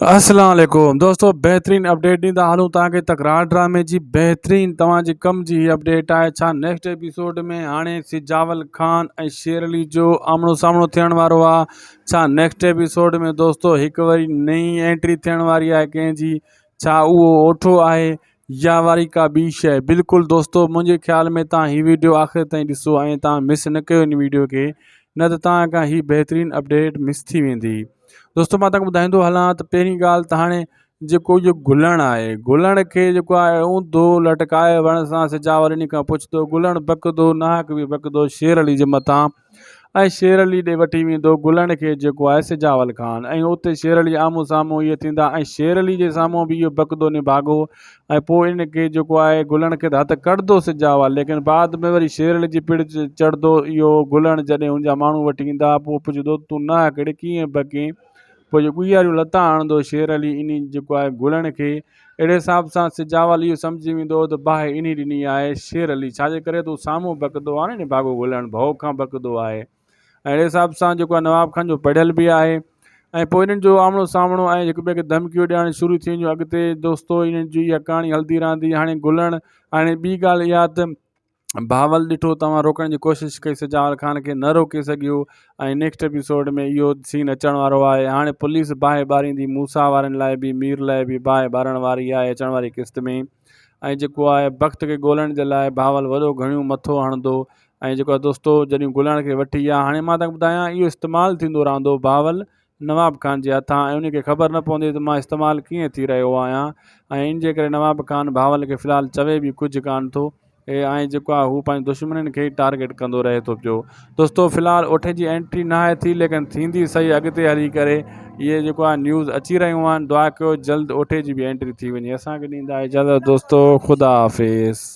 اسلام عليڪم دوستو بهترين اپڊيٽ ڏيندا هلون توهان کي تڪرار ڊرامي جي بهترين توهان جي ڪم جي هي اپڊيٽ آهي ڇا نيڪسٽ ايپيسوڊ ۾ هاڻي سجاول خان ۽ شير علي جو آمڻو سامڻو ٿيڻ وارو آهي ڇا نيڪسٽ ايپيسوڊ ۾ دوستو هڪ وري نئين انٽري ٿيڻ واري آهي ڪنهن جي ڇا اهو اوٺو آهي يا واري ڪا ٻي شيء بلڪل دوستو منهنجي خيال ۾ توهان هي ويڊيو آخر تائين ڏسو ۽ توهان مس نه ڪيو هن ويڊيو کي نه ته توهان کان هي بهترين اپڊيٽ مس ٿي ويندي دوستو مان توهان کي ٻڌائيندو هلان ته پهرين ڳالهه ته هاڻي جيڪو اهو گلڻ آهي گلڻ کي جيڪو آهي اونڌو لٽڪائي وڻ سان سجاول انهي کان پڇندو گلڻ بڪندو ناحق به بڪندو شير علي جي مٿان ۽ شير علي ڏي وٺي ويندو گلڻ کي جيڪو آهي سجاول خان ۽ اتي شير علي آمهون سامهون اهي ٿيندا ۽ شير علي جي سامهون به اهو بڪندو نڀاڳو ۽ پوء ان کي جيڪو آهي گلڻ کي ته هٿ ڪڍندو سجاول ليڪن بعد ۾ وري شيرل جي پڙ چڙهندو اهو گلڻ جڏهن ان جا ماڻهو وٺي ايندا پوء پڇندو تون نه آڪڙي ڪيئن بڪين پوء جو ڳوهياريون لتان هڻندو شير علي انهي جيڪو آهي گلڻ کي اهڙي حساب سان سجاول اهو سمجهي ويندو ته باهه انهي ڏني آهي شير علي ڇا جي ڪري ته سامهون بڪندو آهي نه ڀاڳو گلڻ ڀؤ کان بڪندو آهي اهڙي حساب سان جيڪو آهي نواب خان جو پڙهيل به آهي ۽ پوء انهن جو آمڻو سامڻو ۽ هڪ ٻئي کي ڌمڪيون ڏيڻ شروع ٿي وينديون اڳتي دوستو انهن جي اها ڪهاڻي هلندي رهندي هاڻي گلڻ هاڻي ٻي ڳالهه اها ته بهاول ڏٺو توهان روڪڻ جي ڪوشش ڪئي سجاول خان کي نه روڪي سگهيو ۽ نيڪسٽ ايپيسوڊ ۾ اهو سين اچڻ وارو آهي هاڻي پوليس باهه ٻاريندي موسا وارن لاء به مير لاء به باهه ٻارڻ واري آهي اچڻ واري قسط ۾ ۽ جيڪو آهي بخت کي ڳولڻ جي لاء بهاول وڏو گهڻيون مٿو هڻندو ۽ جيڪو آهي دوستو جڏهن گلڻ کي وٺي ويا هاڻي مان تنهن کي ٻڌايان اهو استعمال ٿيندو رهندو بهاول نواب خان جي هٿان ۽ ان کي خبر نه پوندي ته مان استعمال ڪيئن ٿي رهيو آهيان ۽ ان جي ڪري نواب خان بهاول کي في الحال چوي به ڪجهه ڪانه ٿو ۽ جيڪو آهي هو پنهنجي دشمنن کي ئي ٽارگيٽ ڪندو رهي ٿو پيو دوستو في الحال اٺ جي انٽري نه آهي ٿي ليڪن ٿيندي صحيح اڳتي هلي ڪري اهي جيڪو آهي نيوز اچي رهيون آهن دعا ڪيو جلد اٺ جي به انٽري ٿي وڃي اسانکي ڏيندا اجازت دوستو خدا حافظ.